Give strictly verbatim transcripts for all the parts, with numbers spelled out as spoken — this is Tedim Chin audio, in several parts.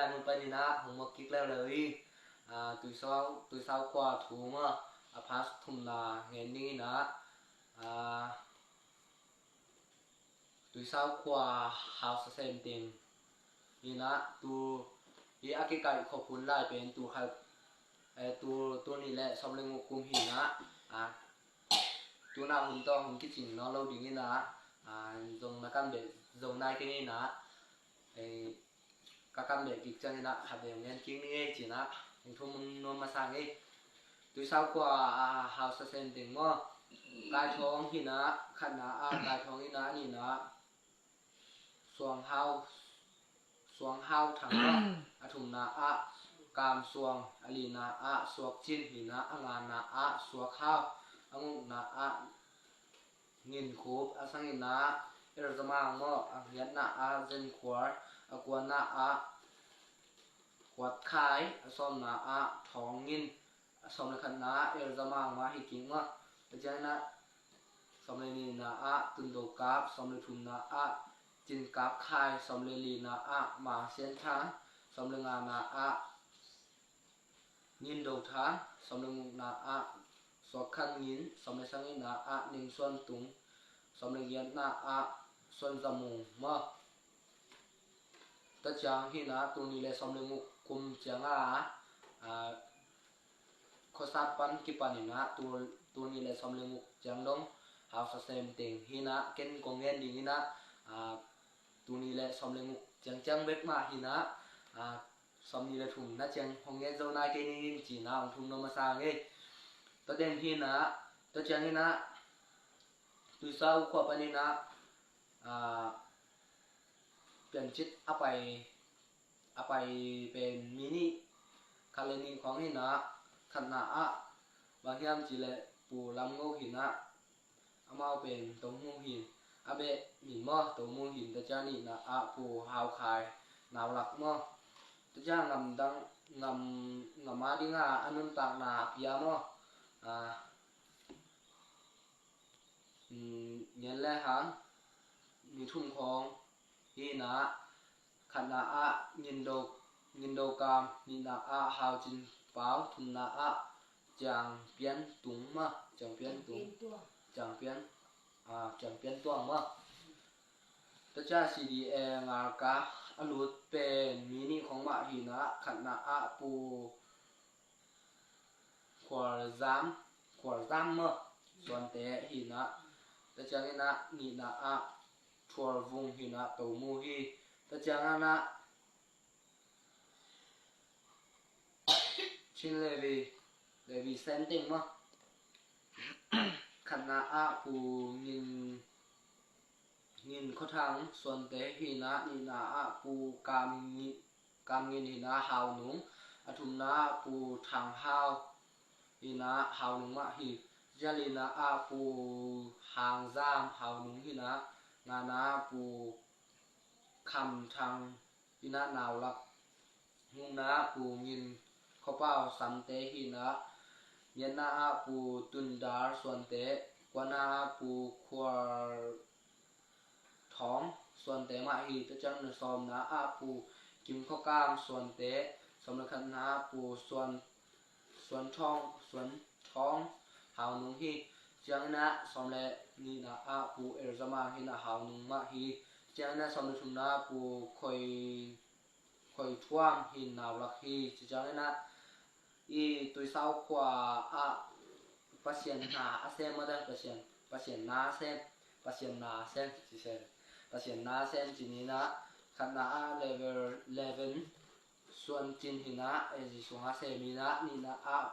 Lai mun panin ah hong muak kik leuleu hi. Ah, Tuisau, Tuisau khua thu maw, a past thumna ngen dingin ah, ah, Tuisau khua hausa sem teng in ah tu hi a kikaih khop hun lai pen tu khat, eh, tu, tu nih le sawm le guk kum hi in ah, ah, tuna hun tawh hong kicing nawn lo dingin ah, ah, zong na kan beh zo nai kei in ah, eh, ka kan beh kik ciangin ah khat vei hong ngen kik ning ei ci in ah hong thum nuam masa ing ei. Tuisau khua, ah, hausa sem teng maw. Kaithawng hi in ah khatna ah, Kaithawng hi in ah, a nihna ah Suanghau, Suanghau Thang maw. A thumna ah Kamsuang, a lina ah Suakcin hi in ah, a ngana ah Suakhau, a gukna ah Nginkhup, a sagihna ah Erzamang maw, a giatna ah Zenkhuar, a kuana ah Khuatkhai, a sawmna ah Thawng Ngin, a sawm le khatna ah Erzamang mah hi kik maw. Tua ciangin ah sawm le nihna ah Tundokap, sawm le thumna ah Cinkapkhai, sawm le lina ah Mangsianthang, sawm le ngana ah Ngindotha, sawm le gukna ah Suakkhan Ngin, sawm le sagihna ah Ningsuantung, sawm le giatna ah Suanzamung maw. Tua ciang hi in ah tuni le sawm le guk kum ciang a, ah, khuasat pan kipan in ah tu, tuni le sawm le guk ciang dong hausa sem teng hi in ah, ken kong ngen dingin ah, ah, tuni le sawm le guk ciangciang bek mah hi in ah, ah, sawmnih le thumna ciang hong ngen zo nai kei ning ci in ah hong thum nuam masa ing ei. Tua teng hi in ah, tua ciangin ah Tuisau khua panin ah, ah, piancit a pai, a pai pen mi nih, khat le nih khawng hi in ah, khatna ah bang hiam cih leh Pu Lam Ngo hi in ah, amau pen Tomu hi in, a beh min maw Tomu hi in, tua ciang nihna ah Pu Hau Khai, Naulak maw. Tua ciang ngam dang, ngam, ngam a ding a a nuntakna a pia maw. Ah, um, ngen le hang mi thum khawng hi in ah, khatna ah Ngindo, Ngindo Kam, nihna ah Hau Cin Pau, thumna ah Ciang Pian Tung maw, Ciang Pian Tung, Ciang Pian Tuang. Ciang Pian, ah, Ciang Pian Tuang maw. Tua ciang C D A ngalkak a lut pen mi nih khawng mah hi in ah, khatna ah Pu Khual Zam, Khual Zam maw, Suante hi in ah. Tua ciangin ah nihna ah Thual Vung hi in ah, Tomu hi. Tua ciangin ah Chin Levi, Levi sem teng maw. Khatna ah Pu Ngin, Ngin Khua Thang, Suante hi in ah, nihna ah Pu Kam Ngin, Kam Ngin hi in ah, Hau Nung, a thumna ah Pu Thang Hau hi in ah, Hau Nung mah hi. Tua ciang lina ah Pu Hang Zam, Hau Nung hi in ah, ngana ah Pu Kham Thang hi in ah, Naulak. Gukna ah Pu Ngin Khua Pau, Samte hi in ah, giatna ah Pu Tun Dar, Suante, kuana ah Pu Khual Thawng, Suante mah hi. Tua ciang na sawmna ah Pu Kim Khua Kam, Suante, sawm le khatna ah Pu Suan, Suan Thawng, Suan Thawng, Hau Nung hi. Ciangin ah sawm le nihna ah Pu Erzamang hi in ah, Hau Nung mah hi. Ciangin ah sawm le thumna ah Pu Khoi, Khoi Thuam hi in, Naulak hi. Ci ciangin ah i Tuisau khua ah Pasian na a sem maw, Pasian, Pasian na a sem, Pasian na a sem, ci sem, Pasian na a sem ci ni in ah, khatna ah Reverend Suan Cin hi in ah, A Z sung ah sem hi in ah, nihna ah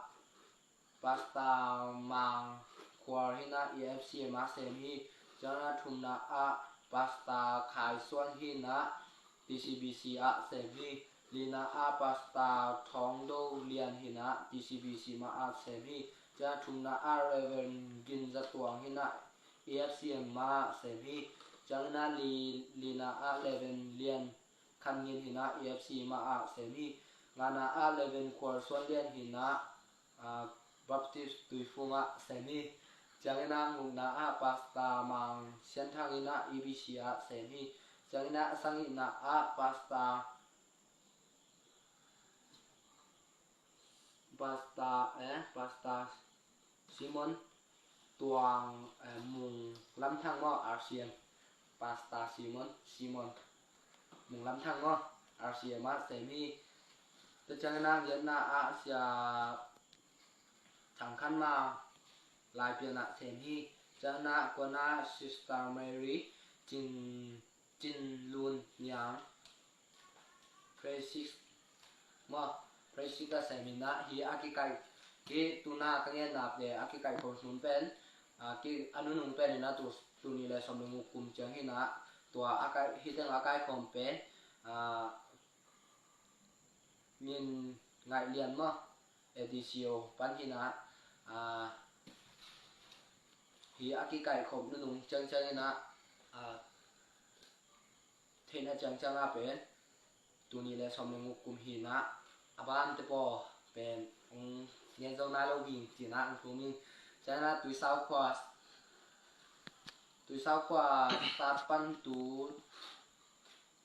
Pastor Mang Khual hi in ah, E F C M ah sem hi. Ciangin ah thumna ah Pastor Khai Suan hi in ah, T C B C ah sem hi. Lina ah Pastor Thawng Do Lian hi in ah, T C B C mah ah sem hi. Ciangin ah thumna ah Reverend Gin Za Tuang hi in ah, E F C M mah ah sem hi. Ciangin ah li, lina ah Reverend Lian Khan Ngin hi in ah, E F C mah ah sem hi. Ngana ah Reverend Khual Suan Lian hi in ah, ah, Baptist Tuifung ah sem hi. Ciangin ah gukna ah Pastor Mang Sian Thang hi in ah, E B C ah sem hi. Ciangin ah sagihna ah Pastor Pastor, eh, Pastor Simon Tuang, eh, Mung Lam Thang maw, R C M. Pastor Simon, Simon Mung Lam Thang maw, R C M ah sem hi. Tua ciangin a giatna ah Sia Thang Khan Mang Laipian ah sem hi. Ciangin a kuana Sister Mary Cin, Cin Lun Niang Praise Six maw, Praise Six a sem hi na, hi a kikaih, hi tuna ka ngenna te a kikaih khawm hun pen, a ki, a nunung pen hi na, tu, tul nih le sawm le guk kum ciang hi na, tua a kai, hi teng a kaikhawm pen, a, Min Ngaih Lian maw, A D C O pan hi na, a, hi a kikaih khawm nunung ciangciang hi na, a, theihna ciangciang a pen, tul nih le sawm le guk kum hi na, a ban te paw pen hong ngen zo nai lo ding ci na hong thum ing. Ciangin a Tuisau khua, Tuisau khua start pan tu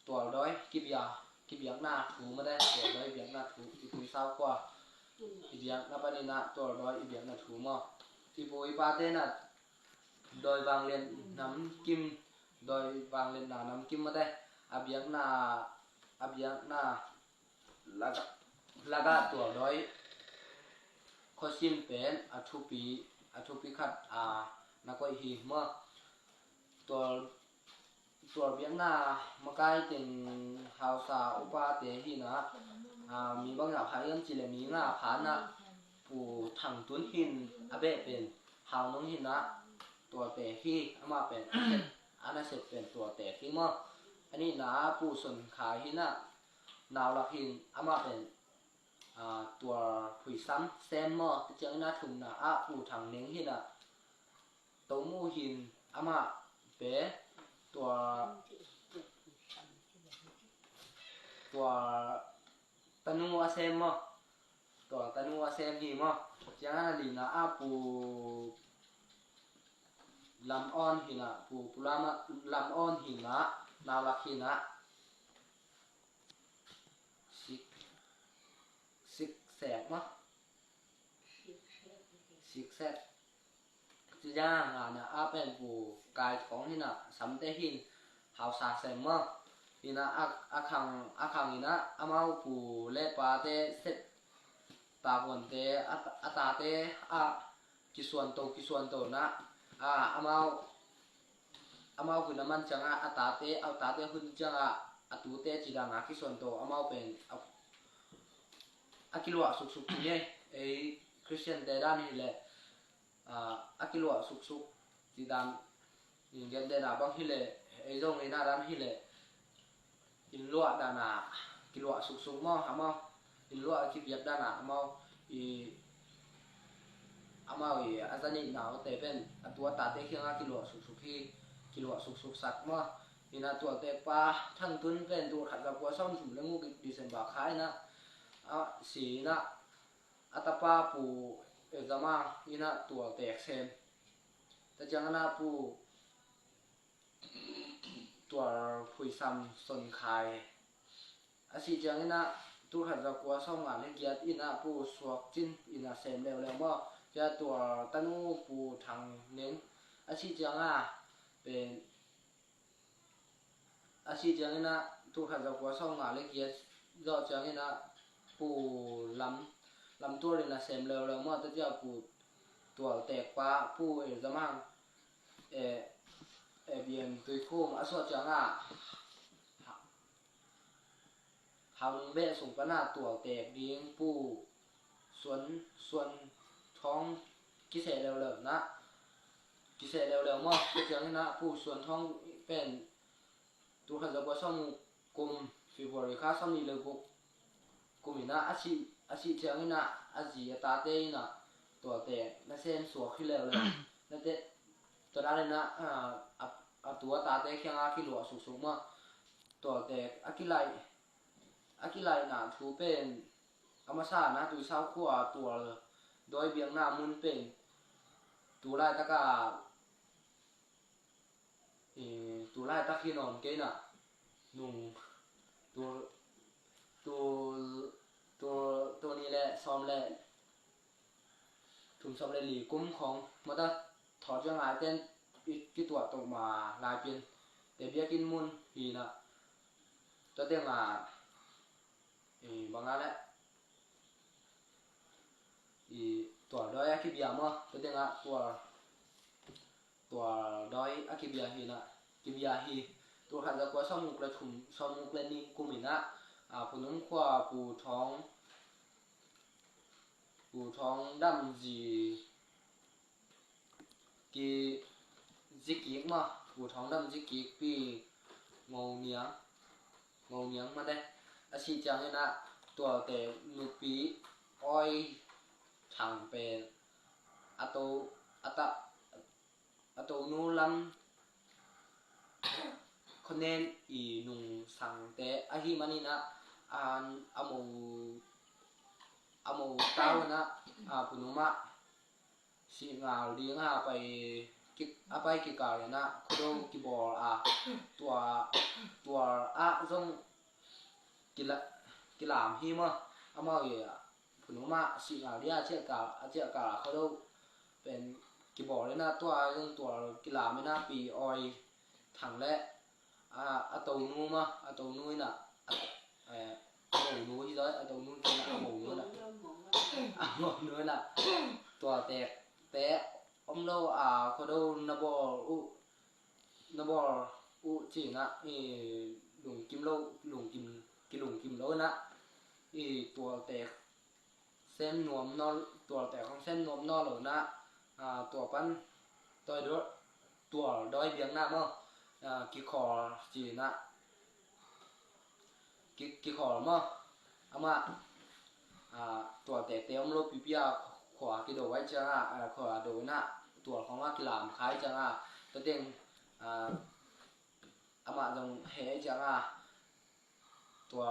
Tualdawi kibia, kibiakna thu mah te, Tualdawi biakna thu, i Tuisau khua i biakna panin a Tualdawi i biakna thu maw. I pu i pate na Dawi Vanglian Namkim, Dawi Vanglian na Namkim mah te, a biakna, a biakna lak, lak ah Tualdawi khuasim pen a thupi, a thupi khat a na koih hi maw. Tual, tual biakna makai teng hausa upate hi na, a, mi bangzah pha hiam cih leh mi nga pha na, Pu Thang Tun hin a beh pen Hau Nung hi na, tualte hi, amah pen a sep, a na sep pen tualte hi maw. A nihna ah Pu Son Khai hi na, Naulak hin amah pen, a, Tual Phuisam sem maw. Tua ciangin a thumna ah Pu Thang Neng hi na, Tomu hin amah pen Tual, Tual tanu a sem maw. Tual tanu a sem hi maw. Ciangin a lina ah Pu Lam On hi na, Pu, Pu Lam, Lam On hi na, Naulak hi na. Sik, Sik Sek maw. Sik Sek. Ci ciang a ngana a pen Pu Kai Thawng hi na, Samte hin hausa sem maw. Hi na a, a khang, a khang hi na amau pu le pate sep tavuante a, a tate a kisuanto, kisuanto na, a, amau, amau hun a man ciang a, a tate, a tate hun ciang a, a tute ci dan a kisuanto, amau pen a, a kiluah suksuk ci ngei, ei Christian te dan hi leh, a, a kiluah suksuk ci dan, in gen den a bang hi leh, ei zong in a dan hi leh, in luah dan a kiluah suksuk maw, amau, in luah a kibiak dan a amau, i, amau i, a zanih naute pen, a tu a tate kiang a kiluah suksuk hi, kiluah suksuk sak maw. Hi na Tualtek pa Thang Tun pen tul khat za kua sawm thum le guk December kha hi na, a si hi na, a tapa Pu Elzama hi na Tualtek sem. Tua ciangin a Pu Tual Phuisam Son Khai. A si ciangin a tul khat za kua sawm nga le giat in a Pu Suak Cin in a sem leuleu maw. Cia Tual tanu Pu Thang Neng. A si ciang a pen, a si ciangin a tul khat za kua sawm nga le giat zawh ciangin a Pu Lam, Lam Tual in a sem leuleu maw. Tua cia Pu Tualtek pa Pu Elzamang, eh, eh, Bian Tuikhum a suah ciang a, ha, Hau Nung beh sung pan a Tualtek ding Pu Suan, Suan Thawng kiseh leuleu na, kiseh leuleu maw. Tua ciangin a Pu Suan Thawng pen tul khat za kua sawm kum February kha sawm nih le guk kum in a, a si, a si ciangin a, a zi a tate in a Tualtek na sem suak hi leuleu. Na te, tua dan in a, a, a, a tu a tate kiang a kiluah suksuk maw. Tualtek a kilaih, a kilaihna thu pen, a masa na Tuisau khua Tualdawi biakna mun pen, tu laitak a, i, tu laitak hi nawn kei na, nung, tu, tu, tu, tul nih le sawm le sawm le li kum khawng mata thawt ciang a ten i kituah toh ma laipian te biakinn mun hi na. Tua teng a i bang a le i tual dawi a kibia maw, tua teng a tual tual dawi a kibia hi na, kibia hi. Tulkhat zakua sawmguk le thum, sawmguk le nih kum in ah, a, Phunum khua Pu Thawng, Pu Thawng Damzi ki zikik maw, Pu Thawng Damzi kikpi Ngo Niang, Ngo Niang mate. A sih ciangin ah tualte nupi Awi Thang pen a to, a ta, a tonu lam khuanen i nungsangte ahi manin ah, a, a mo, a mo tau in ah, a, Phunum ah sih ngal ding a pai ki, a pai kikal in ah Khuado kibawl a, tua, tual ah zong kila, kilam hi maw. Amau i, a, Phunum ah sih ngal ding a ciah kal, a ciah kal a Khuado pen kibawl in ah tua zong tual kilam in ah Pi Awi Thang le, a, a tonu maw, a tonu in ah, a, eh, a monu hi zaw, a tonu hi zaw, a monu in ah, a monu in ah, tual tekte om lo a, Khuado na bawl uh, na bawl uh ci in ah, i lungkim lo, lungkim, kilungkim lo in ah, i tual tek sem nuam naw, tual tek hong sem nuam naw lo in ah, a, tua pan tual dawi, tual dawi biakna maw, a, kikhawl ci in ah, ki, kikhawl maw. Amah, a, tual tekte om lo pipi a khua kido ahih ciang a, a, khua do in ah tual khawng ah kilam kha ahih ciang a, tua teng, a, amah zong heh ahih ciang a, tua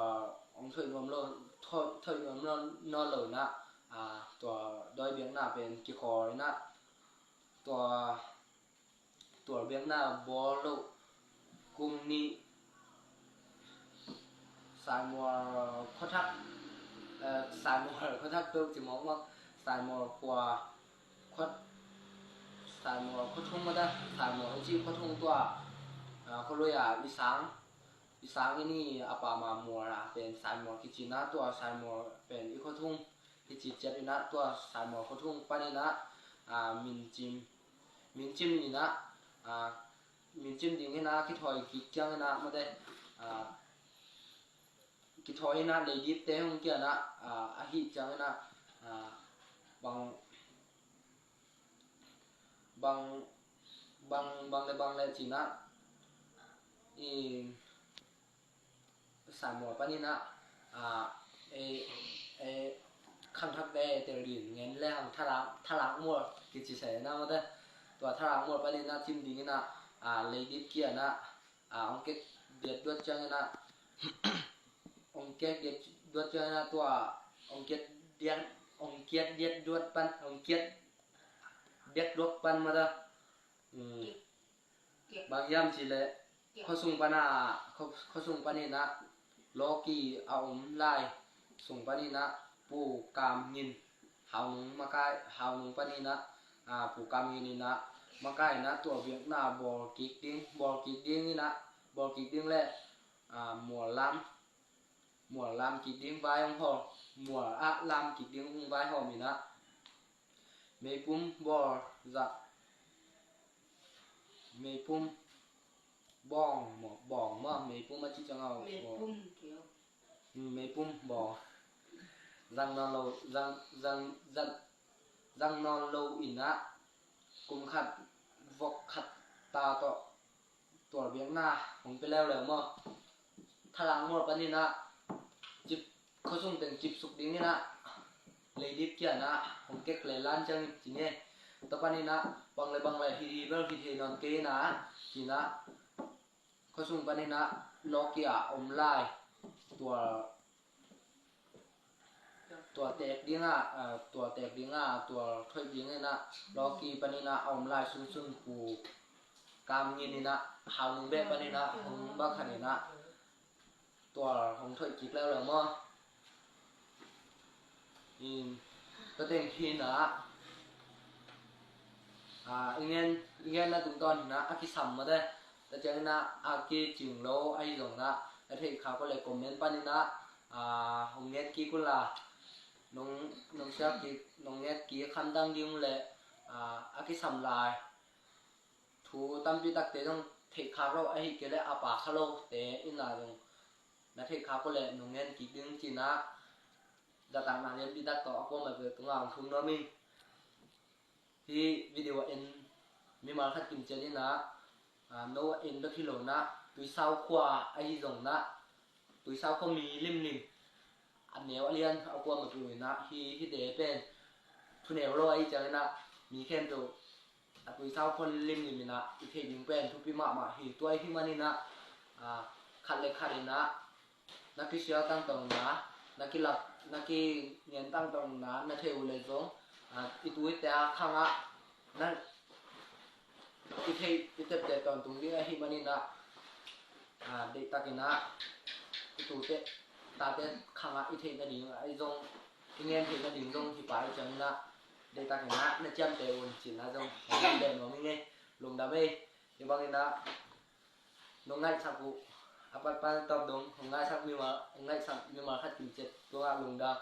hong thoih nuam lo, thoih, thoih nuam lo, nawn lo in ah, a, tua dawi biakna pen kikhawl in ah, tua tual biakna bawl loh kum nih Saimual khuathak, eh, Saimual khuathak peuh ci mawkmawk, Saimual khua khuat, Saimual khuathung mata, Saimual i cih khuathung tua, ah, khualui a i sang, i sang i ni a pa ma mual a pen Saimual kici in ah, tua Saimual pen i khuathung kici ciat in ah, tua Saimual khuathung pan in ah, ah, min cim, min cim in ah, ah, min cim ding in ah kithawi kik ciang in ah mate, ah, kithawi in ah leidipte hong kia in ah, ah, ahih ciang in ah, ah, bang, bang, bang, bang le bang le ci in ah, i Saimual pan in ah, ah, e, e, khangthakte tel din ngen le hang thalak, thalak mual kici se na mate. Tua thalak mual pan in ah cim ding in ah, ah, leidip kia in ah, ah, hong kiat diat duat ciang in ah, hong kiat diat duat ciang in ah tua, hong kiat diat, hong kiat diat duat pan, hong kiat diat duat pan mata. Hmm. Bang hiam cih leh, khuasung pan a, khua, khuasung pan in ah, lawki a om lai sung pan in ah, Pu Kam Ngin, Haunung makai, Haunung pan in ah, ah, Pu Kam Ngin in ah, makai in ah, tual biakna bawl kik ding, bawl kik ding in ah, bawl kik ding le, ah, mual lam, mual lam kik ding vai hong hawl, mual ah lam kik ding hong vai hawm in ah, meipum bawl zah, meipum bawng maw, bawng maw, meipum a cih ciang a, meipum kio. Hmm, meipum bawng. Zang nawn lo, zang, zang, zang, zang nawn lo in ah, kum khat vok khat ta tawh tual biakna hong pia leuleu maw. Thalak mual pan in ah, cip, khuasung teng cipsuk ding in ah, leidip kia in ah, hong kek le lan ciang ci nge. Tua pan in ah, bang le bang le hih, hih bel hih thei nawn kei in ah, ci in ah, khuasung pan in ah, lawki a om lai, tual, tual tek ding a, ah, tual tek ding a, tual thoih ding in ah, lawki pan in ah, a om lai sunsun Pu Kam Ngin in ah, Haunung beh pan in ah, hong bang khan in ah, tual hong thoih kik leuleu maw. In, tua teng hi in ah, Ah, i ngen, i ngenna tungtawn hi in ah a kisam mate, tua ciangin ah a kicing lo ahi zongin ah, na theih khak uh leh comment panin ah, ah, hong nget kik un la, nong, nong share kik, nong nget kik khamtang ding uh leh, ah, a kisam lai thu tampi takte zong theih khak lo, ahih kei leh a pha lote in ah zong na theih khak uh leh nong ngen kik ding ci in ah, zahtakna lianpi tak tawh a kuamah peuh tungah hong thum nuam ing. Hih video en mimal khat kim ciat in ah, ah, no en bek hi lo in ah, Tuisau khua ahi zongin ah, Tuisau khua mi limlim, a neu a lian a kuamah peuh in ah, hih, hihte pen thuneu lo ahih ciangin ah, mi khempeuh a Tuisau khua limlim in ah i theih ding pen thupi mahmah hi. Tua ahih manin ah, ah, khat le khat in ah na kisial tangtawng na, na kilak, na kingen tangtawng na, na theih uh leh zong, ah, i tu i te a khangah na, i theih, i tepte tawntung ding ahih manin ah, ah, deihtakin ah i tute, tate khangah i theih nading, ahi zong i ngen theih nading zong hi pah ahih ciangin ah, deihtakin ah na ciamteh un ci in ah zong hong ngen beh nuam ing ei. Lungdam ei. Hih bangin ah nong ngaihsak uh a patpat tawp dong hong ngaihsak mimal, hong ngaihsak mimal khat kim ciat tungah lungdam.